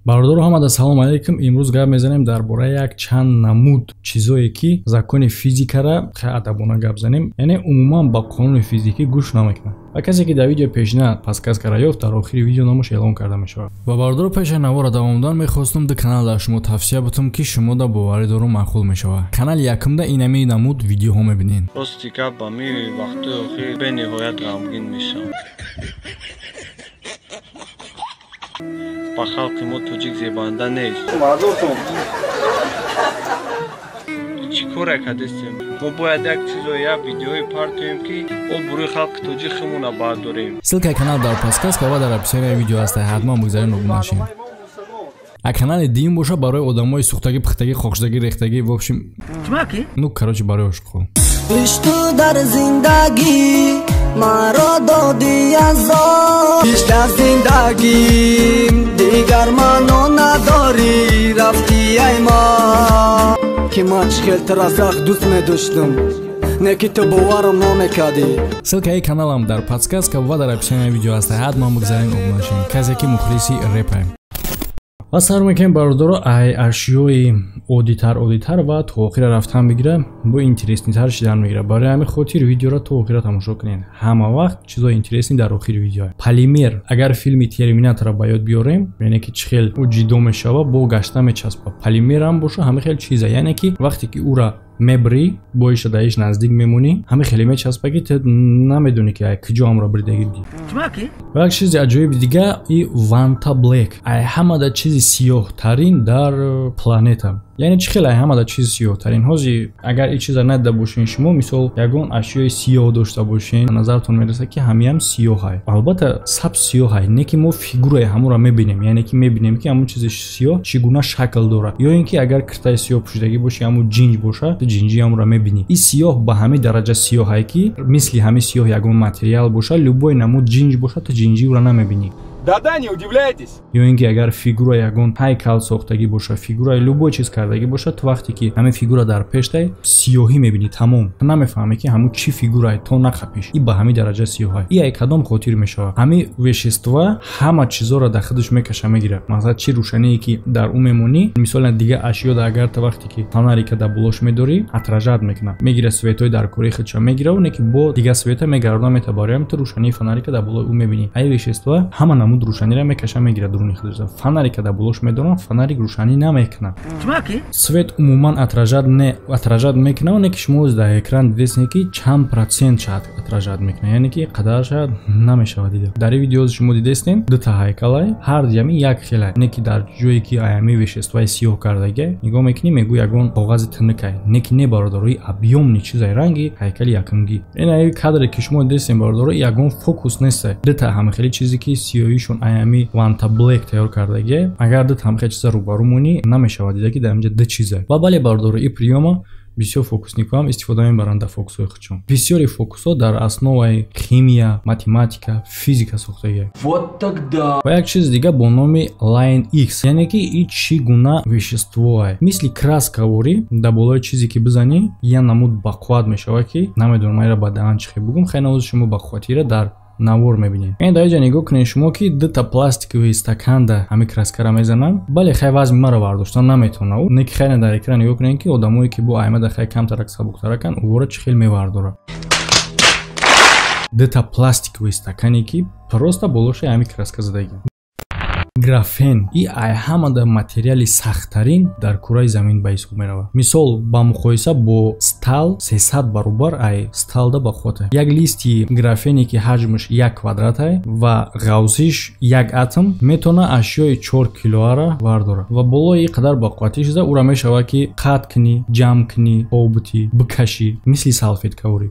Бародаро ҳамада салом алейкум. Имрӯз гап мезанем дар бораи як чанд намуд чизое ки закони физикара адабона гап занем, яъне умуман ба қонуни физикӣ гӯш намекунад. Ва касе ки дар видео пешина подсказкара ёфт, дар охири видео номаш эълон карда мешавад. Ва бародаро, пеши навора давом додан мехостум ду канал дар шумо тавсия бутум ки шумо да боварӣ дорум маъқул мешавад. Канали якумда инами намуд видеоҳо мебинед. Рости гап, ба ми вақтои охир бениҳоят ғамгин мешавам. Ба халқи мо тоҷик зебанда нест. Чӣ коре кардестем? Мо бояд як чизо, як видеое партоем, ки обрӯи халқи тоҷик химона бардорем. Ссылкаи канал дар подсказка ва дар описанияи видео ҳаст, ҳатман бигзарен обуна шед. А канали дуюм боша барои одамои сӯхтагӣ, пухтагӣ, хокшудагӣ, рехтагӣ, в общем, ну короче, барои ошиқҳо. Ишқу дар зиндагӣ маро доди азоб, ишқ дар зиндагӣ дигар маъно надорӣ, рафтӣ ай ма ки ман чӣ хел тара сахт дӯст медоштам, не ки ту боварам намекардӣ. Ссылкаи каналам дар подсказка ва дар описанияи видео ҳаст, ҳатман бигзарен обуна шед. Касе ки мухлиси репа. Ва сар мекунем бародаро ай ашёи оддитар оддитар ва то охира рафтан мегира, бо интереснитар шидан мегира. Барои ҳамин хотир видеоро то охира тамошо кунед. Ҳама вақт чизои интересни дар охири видео. Полимер, агар филми Терминаторро ба ёд биёрем, яъне ки чӣ хел ӯ ҷидо мешава, бо гашта мечаспа. Полимер ҳам боша ҳамин хел чиза, яъне ки вақте ки ӯра мебрӣ, боиша даиш наздик мемонӣ, ҳамин хеле мечаспа ки ту намедонӣ ки куҷо ҳамро бридагӣ дидӣ. Ва як чизи аҷоиби дига и Ванта Блек, ай ҳамада чизи сиёҳтарин дар планета. Яъне чӣ хел ай ҳамада чизи сиёҳтарин? Ҳозир агар ин чиза надида бошен шумо, мисол ягон ашёи сиёҳ дошта бошен, назартон мерасад ки ҳамиам сиёҳай. Албатта сабз сиёҳай, не ки мо фигураи ҳамонро мебинем, яъне ки мебинем ки ҳамон чизи сиёҳ чӣ гуна шакл дорад. Ё ин ки агар киртаи сиёҳ пӯшидагӣ боши, ҳамон ҷинҷ боша, ту ҷинҷи ҳамонро мебинӣ. Ин сиёҳ ба ҳамин дараҷа сиёҳай ки мисли ҳамин сиёҳ ягон материал боша, любой намуд ҷинҷ боша, ту ҷинҷи ӯро намебинӣ. Да-да, не удивляйтесь. Ё ин ки агар фигура ягон ҳайкал сохтагӣ боша, фигураи любой чиз кардагӣ боша, ту вақте ки ҳамин фигура дар пештай сиёҳӣ мебинӣ, тамом. Ту намефаҳмӣ ки ҳамун чӣ фигурае, то нақапиш. И ба ҳамин дараҷа сиёҳай. И ай кадом хотир мешавад? Ҳамин вещества ҳама чизоро дар худаш мекаша мегирад. Масалан, чӣ рӯшание ки дар ӯ мемонӣ, мисол дига ашёда агар ту вақте ки фонарика дар болош медорӣ, отражать мекунад. Мегира светҳои дар кораи худша мегира, не ки бо дига света мегардона метабарам, ту рӯшании фонарика дар болои ӯ мебинӣ. Ай вещества ҳама намуд рӯшаниро мекаша мегирад дуруни худаш. Фонарика дар болош медорам, фонарик рӯшанӣ намекунад. Свет умуман отражать не отражать мекунад, не ки шумо дар экран дидесне ки чанд процент шад отражать мекунад, яъне ки қадарша намешавад дида. Дар ин видео шумо дидестем дута ҳайкалай, ҳар дуями як хелай, не ки дар ҷое ки аями веществои сиёҳ кардагиай нигоҳ мекунӣ, мегӯ ягон коғази тинукай, не ки не бародарои объёмни чизай ранги ҳайкали якумгӣ. Ин ай кадре ки шумо дидестем бародаро, ягон фокус нестай. Дута ҳамахели чизе ки сиёҳишон аями Ванта Блек тайёр кардагиай, агар дута ҳамахели чиза рӯбарӯ монӣ, намешавад дида ки дар инҷа ду чизай. Ва бале бародаро, ин приёма бисёр фокусникҳоам истифода мебаранд дар фокусҳои худшон. Бисёри фокусҳо дар основаи химия, математика, физика сохтагиай. Вот тогда. Ва як чизи дига бо номи Line X, яъне ки ин чӣ гуна веществоай. Мисли краскаворӣ дар болои чизе ки бизанӣ, я намуд бақувват мешавад ки намедонам айра ба даҳан чӣ хел бугум, хай навози шумо бақувватиро дар навор мебинед. Яъне дар инҷа нигоҳ кунед шумо ки дута пластиковый стаканда ҳамин краскара мезанам, бале хай вазни маро бардоштан наметавонад. Не ки хайна дар экран нигоҳ кунед ки одамое ки бо аймада хай камтарак сабуктаракан, ӯро чӣ хел мевардорад. Дута пластиковый стакане ки просто болоши ҳамин краска задагӣ. Графен и ай ҳамада материали сахттарин дар кураи замин ба ҳисоб меравад. Мисол ба муқоиса бо стал 300 баробар ай сталда бақувват. Як листи графене ки ҳаҷмаш як квадратай ва ғавзиш як атом метавонад ашёи 4 килоара вардорад ва болои ин қадар бақувватӣ шуда ӯра мешавад ки қатъ кунӣ, ҷамъ кунӣ, обутӣ, бикашӣ, мисли салфеткаворӣ.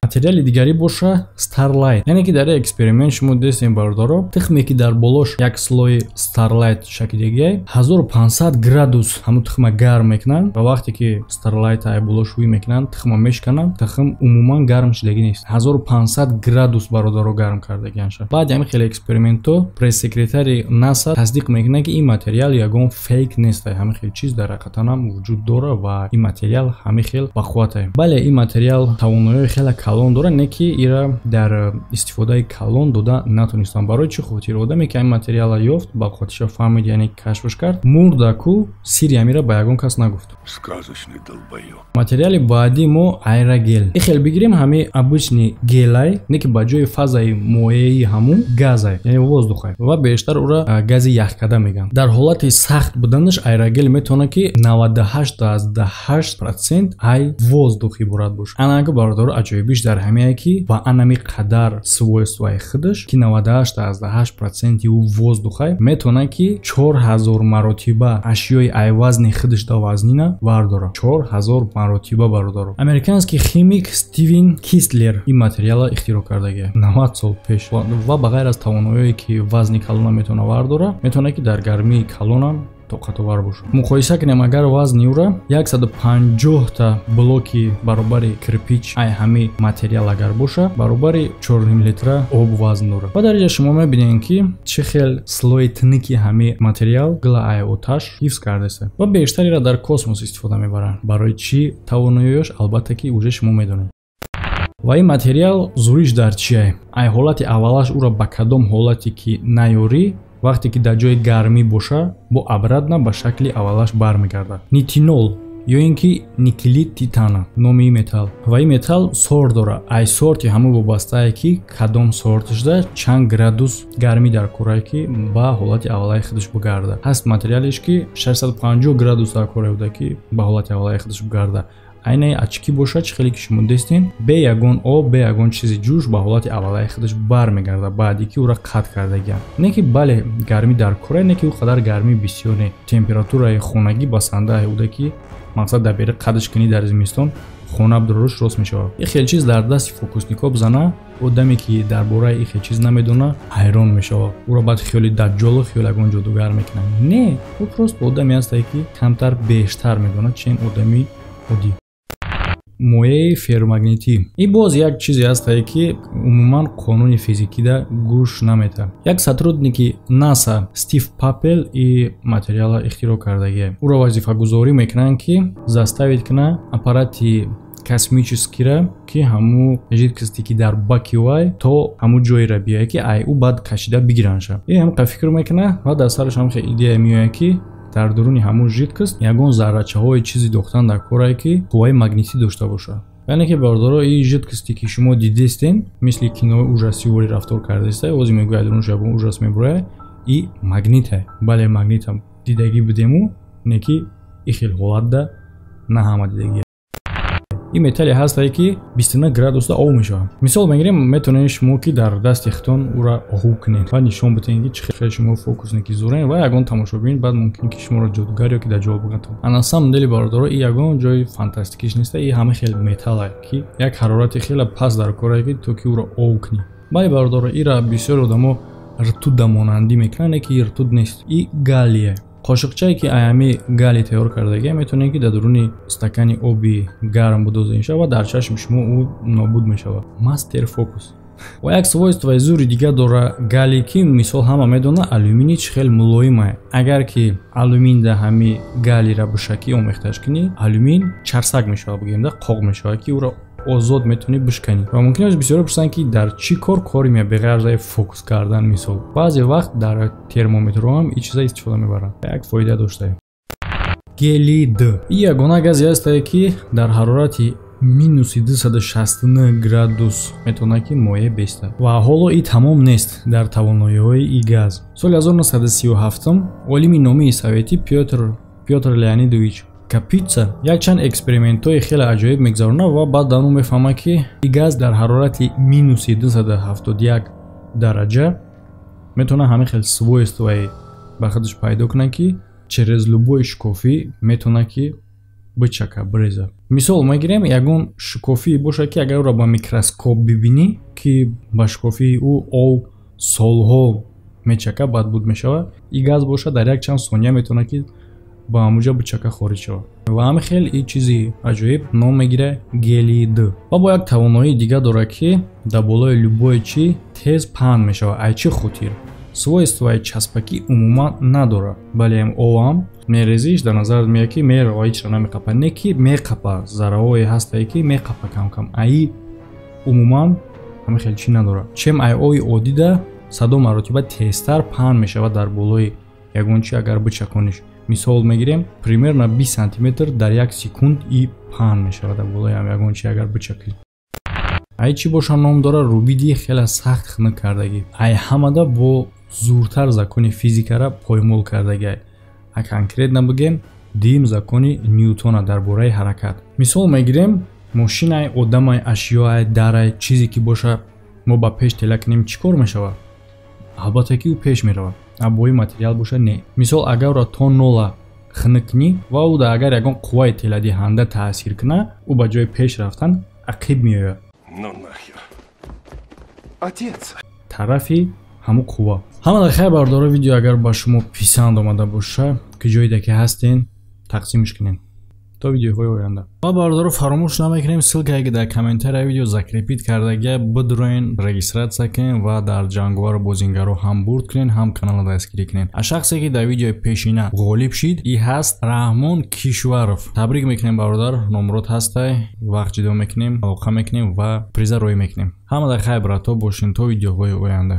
Материали дигарӣ боша Starlight, яъне ки дар ин эксперимент шумо дидестем бародаро, тухме ки дар болош як слои Starlight шакидагиай, 1500 градус ҳамун тухма гарм мекунанд ва вақте ки Starlight ай болош ҳуй мекунанд, тухма мешкананд, тухм умуман гарм шидагӣ нест. 1500 градус бародаро гарм кардагианша. Баъди ҳамин хеле экспериментҳо пресс-секретари НАСА тасдиқ мекунад ки ин материал ягон фейк нест, ҳамин хел чиз дар ҳақиқатан ҳам вуҷуд дорад ва ин материал ҳамин хел бақувватай. Бале, ин материал тавоноиҳои хеле калон дора, не ки ира дар истифодаи калон дода натонистанд. Барои чӣ хотир? Одаме ки ҳамин материала ёфт, ба хотиша фаҳмид, яъне кашфш кард, мурдаку сири ҳамира ба ягон кас нагуфт. Сказочный долбоёб. Материали баъдии мо аэрогел. И хел бигирем, ҳами обычный гелай, не ки ба ҷои фазаи моеи ҳамун газай, яъне воздухай, ва бештар ӯра гази яхкада мегӯянд. Дар ҳолати сахт буданаш аэрогел метавонад, ки 98,8% ай воздух иборат бошад. Анака, бародаро, аҷоибиш дар ҳамие, ки ба анами қадар свойствои худаш, ки 98,8% ӯ воздухай, метавонад, ки 4000 маротиба ашёи ай вазни худаш да вазнина вардора. 4000 маротиба, бародаро. Американский химик Стивен Кистлер ин материала ихтироъ кардагия 90 сол пеш ва ба ғайр аз тавоноие, ки вазни калона метавона вардора, метавонад, ки дар гармии калонам тоқатовар бошад. Муқоиса кунем, агар вазни ӯра 150 та блоки баробари кирпич ай ҳами материал агар боша, баробари 4,5 литра об вазн дорад. Ва дар инҷа шумо мебинед, ки чӣ хел слои тиники ҳами материал гила ай оташ ҳифз кардааст ва бештар ира дар космос истифода мебаранд. Барои чӣ тавоноиёш, албатта, ки уже шумо медонед. Ва ин материал зуриш дар чие? Ай ҳолати аввалаш ӯро ба кадом ҳолате ки наёрӣ, вақте ки дар ҷои гармӣ боша, бо обратно ба шакли аввалаш бармегардад. Нитинол ё ин ки никелид титана номи ин металл. Ва ин металл сорт дора, ай сорти ҳамон вобастае, ки кадом сорташда чанд градус гармӣ дар корае, ки ба ҳолати аввалаи худаш бигарда. Ҳаст материалеш, ки 650 градус дар корае буда, ки ба ҳолати аввалаи худаш бигарда. Айнаи очки бошад, чӣ хеле ки шумо дестен, бе ягон об, бе ягон чизи ҷӯш ба ҳолати аввалаи худаш бармегардад, баъде ки ӯра қатъ кардагиам. Не ки бале, гармӣ дар кора, не ки ӯ қадар гармӣ бисёр не, температураи хонагӣ басандаи буда, ки мақсад дар бери қадш кунӣ, дар зимистон хона дуруш рост мешавад. Ин хел чиз дар дасти фокусникҳо бизана, одаме ки дар бораи ин хел чиз намедона, ҳайрон мешавад. Ӯро баъд хиёли даҷҷолу хиёли ягон ҷодугар мекунанд. Не, ӯ просто одаме ҳастае, ки камтар бештар медонад, чен одами оддӣ. Моеи ферромагнитӣ. Ин боз як чизе ҳастае, ки умуман қонуни физикида гӯш наметавад. Як сотрудники НАСА Стив Папел и материала ихтироъ кардагия. Ӯро вазифагузорӣ мекунанд, ки заставить кунад аппарати космическийра, ки ҳамун жидкости, ки дар баки вай, то ҳамун ҷойра биёяд, ки ай ӯ баъд кашида бигиранша. Ин ҳам фикр мекунад ва дар сараш ҳам хел идея меояд, ки дар дуруни ҳамун жидкость ягон заррачаҳои чизи дохтан дар корае, ки қувваи магнитӣ дошта бошад. Яъне ки, бародаро, ин жидкости, ки шумо дидестен, мисли кинои ужасиворӣ рафтор кардаиста, ози мегӯяд, дурунаш ягон ужас мебурояд, и магнита. Бале, магнита дидагӣ будему, не ки и хел ҳолатда на ҳама дидагӣ. Ин металле ҳастае, ки 29 градусда об мешавад. Мисол мегирем, метавонед шумо, ки дар дасти худтон ӯра оҳу кунед ва нишон бидиҳед, ки чӣ хел шумо фокусники зурен, ва ягон тамошобин баъд мумкин ки шуморо ҷодугар ё ки даҷҷол бигӯяд. На самом деле, бародаро, и ягон ҷои фантастикиш неста. И ҳама хел металле, ки як ҳарорати хеле паст дар корае, ки то ки ӯро об кунӣ. Бале, бародаро, ира бисёр одамо ртуда монандӣ мекунанд, не ки ртут нест, и галлие. Қошиқчае, ки аями галлий тайёр кардагия, метавонед, ки дар дуруни стакани оби гарм будозед шавад, дар чашми шумо ӯ нобуд мешавад. Мастер фокус. Ва як свойствои зури дига дора галлий, ки мисол ҳама медона, алюминий чӣ хел мулоимае. Агар ки алюмин да ҳами галлийра бишакӣ, омехташ кунӣ, алюмин чарсак мешавад, бигӯем да қоқ мешавад, ки ӯро озод метавонӣ бишканӣ. Ва мумкин аст бисёре пурсанд, ки дар чӣ кор кори меяд беғайр аз фокус кардан. Мисол, баъзе вақт дар термометрҳо ҳам ин чиза истифода мебаранд, як фоида доштае. Гелий д ин ягона газе ҳастае, ки дар ҳарорати минуси 269 градус метавонад, ки моеъ беистад. Ва ҳоло ин тамом нест дар тавоноиҳои ин газ. Соли 1937 олими номии советӣ Пётр Леонидович Капица якчанд экспериментҳои хеле аҷоиб мегузаронад ва баъд дар он мефаҳмад, ки ин газ дар ҳарорати минуси 271 дараҷа метавонад ҳамин хел свойствое ба худаш пайдо кунад, ки через любой шукофӣ метавонад, ки бичака, биреза. Мисол мегирем, ягон шукофие бошад, ки агар ӯро ба микроскоп бибинӣ, ки ба шукофии ӯ об солҳо мечака, бадбуд мешавад, ин газ бошад, дар як чанд сония метавонад, ки ба ҳамуҷа бичака, хориҷ шавад. Ва ҳамин хел ин чизи аҷоиб ном мегирад гелий д. Ва бо як тавоноии дига дорад, ки дар болои любое чӣ тез паҳн мешавад. Ай чӣ хотир? Свойствои часпакӣ умуман надорад. Бале, овам мерезиш, дар назар меяд, ки мерава, ҳичра намеқапа. Не ки меқапа, зарраҳое ҳастае, ки меқапа камкам. Аи Умуман ҳамин хел чӣ надорад. Чем ай оби оддида садо маротиба тезтар паҳн мешавад дар болои ягон чи агар бичакониш. Мисол мегирем, примерно 20 сантиметр дар як секунд и паҳн мешавад дар болои ягон чи агар бичакӣ. Ай чӣ боша ном дора? Рубидий хеле сахт хунук кардагӣ. Ай ҳамада бо зуртар закони физикара поймол кардагиай. А конкретно бигем, дуюм закони Ньютона дар бораи ҳаракат. Мисол мегирем, мошинай, одамай, ашёай, дарай, чизе ки боша, мо ба пеш тела кунем, чӣ кор мешавад? Албатта ки ӯ пеш меравад. А бои материал боша, не. Мисол, агар ӯро то нола хунук кунӣ ва ӯ агар ягон қувваи теладиҳанда таъсир куна, ӯ ба ҷои пеш рафтан ақиб меояд. Ну нахер. Отец. Тарафи ҳамун қувва. Ҳамада хайр, бардоро, видео агар ба шумо писанд омада боша, ки ҷоида ки ҳастен, тақсимш кунед. То видеоҳои оянда. Ва, бародаро, фаромӯш намекунем, ссылка е ки дар комментария видео закрепить кардагия, бидроен, регистрация кунен ва дар ҷанговару бозингаро ҳам бурд кунен, ҳам каналро дастгирӣ кунен. А шахсе ки дар видеои пешина ғолиб шид, и ҳаст Раҳмон Кишваров. Табрик мекунем, бародар, номрод ҳастай, вақт ҷудо мекунем, алоқа мекунем ва приза роӣ мекунем. Ҳамада хайр, брато, бошен, то видеоҳои оянда.